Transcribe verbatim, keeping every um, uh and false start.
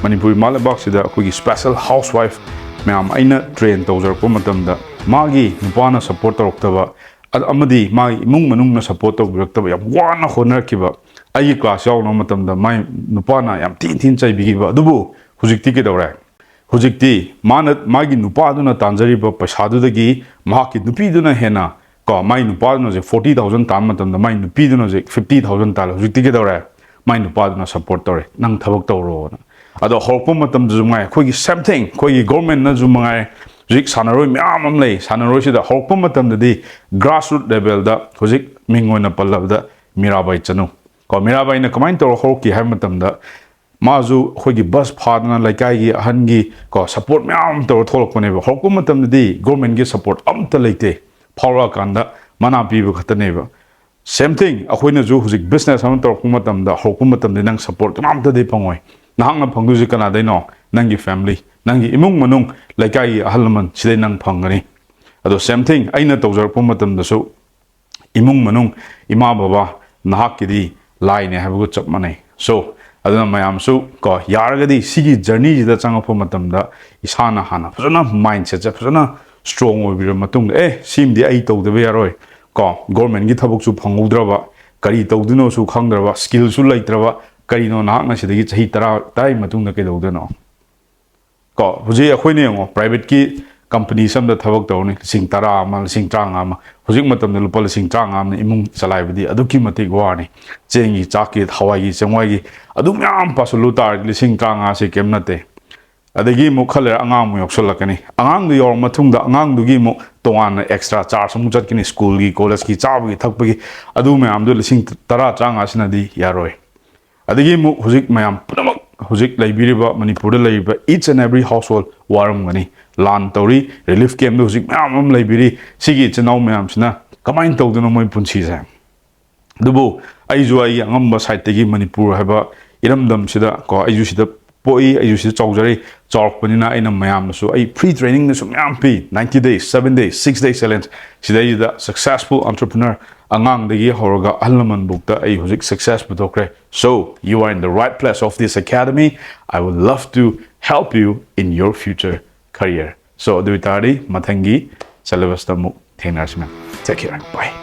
ꯃꯅꯤꯄꯨꯔ ꯏꯃꯥ ꯂꯩꯕꯥꯛꯁꯤꯗ ꯑꯩꯈꯣꯏꯒꯤ special housewife ꯃꯌꯥꯝ ꯑꯩꯅ train ꯇꯧꯖꯔꯛꯄ ꯃꯇꯝꯗ, ꯃꯥꯒꯤ ꯅꯨꯄꯥꯅ support ꯇꯧꯔꯛꯇꯕ, ꯑ-, ꯑꯃꯗꯤ ꯃꯥꯒꯤ ꯏꯃꯨꯡ ꯃꯅꯨꯡꯅ support ꯇꯧꯕꯤꯔꯛꯇꯕ, ꯌꯥꯝ ꯋꯥꯅ ꯍꯣꯠꯅꯔꯛꯈꯤꯕ, ꯑꯩꯒꯤ class ꯌꯥꯎꯅꯕ ꯃꯇꯝꯗ ꯃꯥꯏ ꯅꯨꯄꯥꯅ ꯌꯥꯝ ꯊꯤꯅ ꯊꯤꯅ ꯆꯩꯕꯤꯈꯤꯕ꯫ ꯑꯗꯨꯕꯨ ꯍꯧꯖꯤꯛꯇꯤ ꯀꯩꯗꯧꯔꯦ? ꯍꯧꯖꯤꯛꯇꯤ ꯃꯥꯅ, ꯃꯥꯒꯤ ꯅꯨꯄꯥꯗꯨꯅ ꯇꯥꯟꯖꯔꯤꯕ ꯄꯩꯁꯥꯗꯨꯗꯒꯤ ꯃꯍꯥꯛꯀꯤ ꯅꯨꯄꯤꯗꯨꯅ ꯍꯦꯟꯅ, ꯀꯣ, ꯃꯥꯏ ꯅꯨꯄꯥꯗꯨꯅ ꯍꯧꯖꯤꯛ forty thousand ꯇꯥꯟꯕ ꯃꯇꯝꯗ ꯃꯥꯏ ꯅꯨꯄꯤꯗꯨꯅ ꯍꯧꯖꯤꯛ fifty thousand ꯇꯥꯜꯂꯦ꯫ ꯍꯧꯖꯤꯛꯇꯤ ꯀꯩꯗꯧꯔꯦ? ꯃꯥꯏ ꯅꯨꯄꯥꯗꯨꯅ support ꯇꯧꯔꯦ, "ꯅꯪ ꯊꯕꯛ ꯇꯧꯔꯣꯅ"꯫ ꯑꯗꯣ ꯍꯧꯔꯛꯄ ꯃꯇꯝꯗꯁꯨ ꯃꯉꯥꯏ, ꯑꯩꯈꯣꯏꯒꯤ same thing, ꯑꯩꯈꯣꯏꯒꯤ governmentꯅꯁꯨ ꯃꯉꯥꯏ, ꯍꯧꯖꯤꯛ ꯁꯥꯟꯅꯔꯣꯏ ꯃꯌꯥꯝ ꯑꯃ ꯂꯩ꯫ ꯁꯥꯟꯅꯔꯣꯏꯁꯤꯗ ꯍꯧꯔꯛꯄ ꯃꯇꯝꯗꯗꯤ grassroot levelꯗ ꯍꯧꯖꯤꯛ ꯃꯤꯡ ꯑꯣꯏꯅ ꯄꯜꯂꯕꯗ ꯃꯤꯔꯥꯕꯥꯏ ꯆꯅꯨ꯫ ꯀꯣ, ꯃꯤꯔꯥꯕꯥꯏꯅ ꯀꯃꯥꯏꯅ ꯇꯧꯔ ꯍꯧꯔꯛꯈꯤ ꯍꯥꯏꯕ ꯃꯇꯝꯗ, ꯃꯥꯁꯨ ꯑꯩꯈꯣꯏꯒꯤ bus ꯐꯥꯗꯅ ꯂꯩꯀꯥꯏꯒꯤ ꯑꯍꯟꯒꯤ, ꯀꯣ, support ꯃꯌꯥꯝ ꯑꯃ ꯇꯧꯔ ꯊꯣꯛꯂꯛꯄꯅꯦꯕ꯫ ꯍꯧꯔꯛꯄ ꯃꯇꯝꯗꯗꯤ governmentꯀꯤ support ꯑꯝꯇ ꯂꯩꯇꯦ, ꯐꯥꯎꯔꯛꯑꯀꯥꯟꯗ ꯃꯅꯥ ꯄꯤꯕ ꯈꯛꯇꯅꯦꯕ꯫ Same thing, ꯑꯩꯈꯣꯏꯅꯁꯨ ꯍꯧꯖꯤꯛ business ꯑꯃ ꯇꯧꯔꯛꯄ ꯃꯇꯝꯗ, ꯍꯧꯔꯛꯄ ꯃꯇꯝꯗ ꯅꯪ support ꯀꯅꯥꯝꯇꯗꯤ ꯐꯪꯉꯣꯏ꯫ ꯅꯍꯥꯛꯅ ꯐꯪꯗꯣꯏꯁꯦ ꯀꯅꯥꯗꯩꯅꯣ? ꯅꯪꯒꯤ family, ꯅꯪꯒꯤ ꯏꯃꯨꯡ ꯃꯅꯨꯡ, ꯂꯩꯀꯥꯏꯒꯤ ꯑꯍꯜ ꯂꯃꯟ, ꯁꯤꯗꯩ ꯅꯪ ꯐꯪꯒꯅꯤ꯫ ꯑꯗꯣ same thing, ꯑꯩꯅ ꯇꯧꯖꯔꯛꯄ ꯃꯇꯝꯗꯁꯨ ꯏꯃꯨꯡ ꯃꯅꯨꯡ, ꯏꯃꯥ ꯕꯕꯥ, ꯅꯍꯥꯛꯀꯤꯗꯤ ꯂꯥꯏꯅꯦ ꯍꯥꯏꯕꯒ ꯆꯞ ꯃꯥꯟꯅꯩ꯫ So, ꯑꯗꯨꯅ ꯃꯌꯥꯝꯁꯨ, ꯀꯣ, ꯌꯥꯔꯒꯗꯤ ꯁꯤꯒꯤ journeyꯁꯤꯗ ꯆꯪꯉꯛꯄ ꯃꯇꯝꯗ ꯏꯁꯥꯅ ꯍꯥꯟꯅ ꯐꯖꯅ mindsetꯁꯦ ꯐꯖꯅ strong ꯑꯣꯏꯕꯤꯔ ꯃꯇꯨꯡꯗ, "ꯑꯦ, ꯁꯤꯃꯗꯤ ꯑꯩ ꯇꯧꯗꯕ ꯌꯥꯔꯣꯏ", ꯀꯣ, governmentꯀꯤ ꯊꯕꯛꯁꯨ ꯐꯪꯍꯧꯗ꯭ꯔꯕ, ꯀꯔꯤ ꯇꯧꯗꯣꯏꯅꯣꯁꯨ ꯈꯪꯗ꯭ꯔꯕ, skillꯁꯨ ꯂꯩꯇ꯭ꯔꯕ, ꯀꯔꯤꯅꯣ ꯅꯍꯥꯛꯅ ꯁꯤꯗꯒꯤ ꯆꯍꯤ ꯇꯔꯥ, ꯇꯔꯥꯒꯤ ꯃꯇꯨꯡꯗ ꯀꯩꯗꯧꯗꯣꯏꯅꯣ? ꯀꯣ, ꯍꯧꯖꯤꯛ ꯑꯩꯈꯣꯏꯅ ꯌꯦꯡꯉꯣ, privateꯀꯤ companies ꯑꯃꯗ ꯊꯕꯛ ꯇꯧꯔꯅꯤ, ꯂꯤꯁꯤꯡ ꯇꯔꯥ ꯑꯃ, ꯂꯤꯁꯤꯡ ꯇꯔꯥꯃꯉꯥ ꯑꯃ, ꯍꯧꯖꯤꯛ ꯃꯇꯝꯗ ꯂꯨꯄꯥ ꯂꯤꯁꯤꯡ ꯇꯔꯥꯃꯉꯥ ꯑꯃꯅ ꯏꯃꯨꯡ ꯆꯂꯥꯏꯕꯗꯤ ꯑꯗꯨꯛꯀꯤ ꯃꯇꯤꯛ ꯋꯥꯔꯅꯤ꯫ ꯆꯦꯡꯒꯤ, ꯆꯥꯛꯀꯤ, ꯍꯋꯥꯏꯒꯤ, ꯆꯦꯡꯋꯥꯏꯒꯤ, ꯑꯗꯨ ꯃꯌꯥꯝ ꯄꯥꯁꯜꯂꯨ ꯇꯥꯔꯗꯤ ꯂꯤꯁꯤꯡ ꯇꯔꯥꯃꯉꯥꯁꯤ ꯀꯩꯝ ꯅꯠꯇꯦ꯫ ꯑꯗꯒꯤ ꯑꯃꯨꯛ ꯈꯔ ꯂꯩꯔ ꯑꯉꯥꯡ ꯑꯃꯨꯛ ꯌꯥꯎꯁꯜꯂꯛꯀꯅꯤ꯫ ꯑꯉꯥꯡꯗꯨ ꯌꯥꯎꯔ ꯃꯇꯨꯡꯗ ꯑꯉꯥꯡꯗꯨꯒꯤ ꯑꯃꯨꯛ ꯇꯣꯉꯥꯟꯅ extra charge ꯑꯃꯨꯛ ꯆꯠꯀꯅꯤ, schoolꯒꯤ, collegeꯀꯤ, ꯆꯥꯕꯒꯤ, ꯊꯛꯄꯒꯤ, ꯑꯗꯨ ꯃꯌꯥꯝꯗꯨ ꯂꯤꯁꯤꯡ ꯇꯔꯥ, ꯇꯔꯥꯃꯉꯥꯁꯤꯅꯗꯤ ꯌꯥꯔꯣꯏ꯫ ꯑꯗꯒꯤ ꯑꯃꯨꯛ ꯍꯧꯖꯤꯛ ꯃꯌꯥꯝ ꯄꯨꯝꯅꯃꯛ, ꯍꯧꯖꯤꯛ ꯂꯩꯕꯤꯔꯤꯕ, ꯃꯅꯤꯄꯨꯔꯗ ꯂꯩꯔꯤꯕ each and every household ꯋꯥꯔꯝꯒꯅꯤ꯫ ꯂꯥꯟ ꯇꯧꯔꯤ, relief campꯇ ꯍꯧꯖꯤꯛ ꯃꯌꯥꯝ ꯑꯃ ꯂꯩꯕꯤꯔꯤ꯫ ꯁꯤꯒꯤ ꯏꯆꯤꯟ ꯏꯅꯥꯎ ꯃꯌꯥꯝꯁꯤꯅ ꯀꯃꯥꯏꯅ ꯇꯧꯗꯣꯏꯅꯣ ꯃꯣꯏ ꯄꯨꯟꯁꯤꯁꯦ? ꯑꯗꯨꯕꯨ ꯑꯩꯁꯨ ꯑꯩꯒꯤ ꯑꯉꯝꯕ sideꯇꯒꯤ ꯃꯅꯤꯄꯨꯔ ꯍꯥꯏꯕ ꯏꯔꯝꯗꯝꯁꯤꯗ, ꯀꯣ, ꯑꯩꯁꯨ ꯁꯤꯗ ꯄꯣꯛꯏ, ꯑꯩꯁꯨ ꯁꯤꯗ ꯆꯥꯎꯖꯔꯛꯏ, ꯆꯥꯎꯔꯛꯄꯅꯤꯅ ꯑꯩꯅ ꯃꯌꯥꯝꯅꯁꯨ, ꯑꯩ free trainingꯗꯁꯨ ꯃꯌꯥꯝ ꯄꯤ, ninety days, seven days, six days challenge꯫ ꯁꯤꯗꯩꯁꯤꯗ successful entrepreneur ꯑꯉꯥꯡꯗꯒꯤ ꯍꯧꯔꯒ ꯑꯍꯜ ꯂꯃꯟꯐꯥꯎꯗ ꯑꯩ ꯍꯧꯖꯤꯛ success ꯄꯨꯊꯣꯛꯈ꯭ꯔꯦ. So you are in the right place of this academy. I would love to help you in your future career. So ꯑꯗꯨ ꯑꯣꯏꯇꯥꯔꯗꯤ ꯃꯊꯪꯒꯤ syllabus ꯇ ꯑꯃꯨꯛ ꯊꯦꯡꯅꯔꯁꯤ ꯃꯌꯥꯝ. Take care. Bye.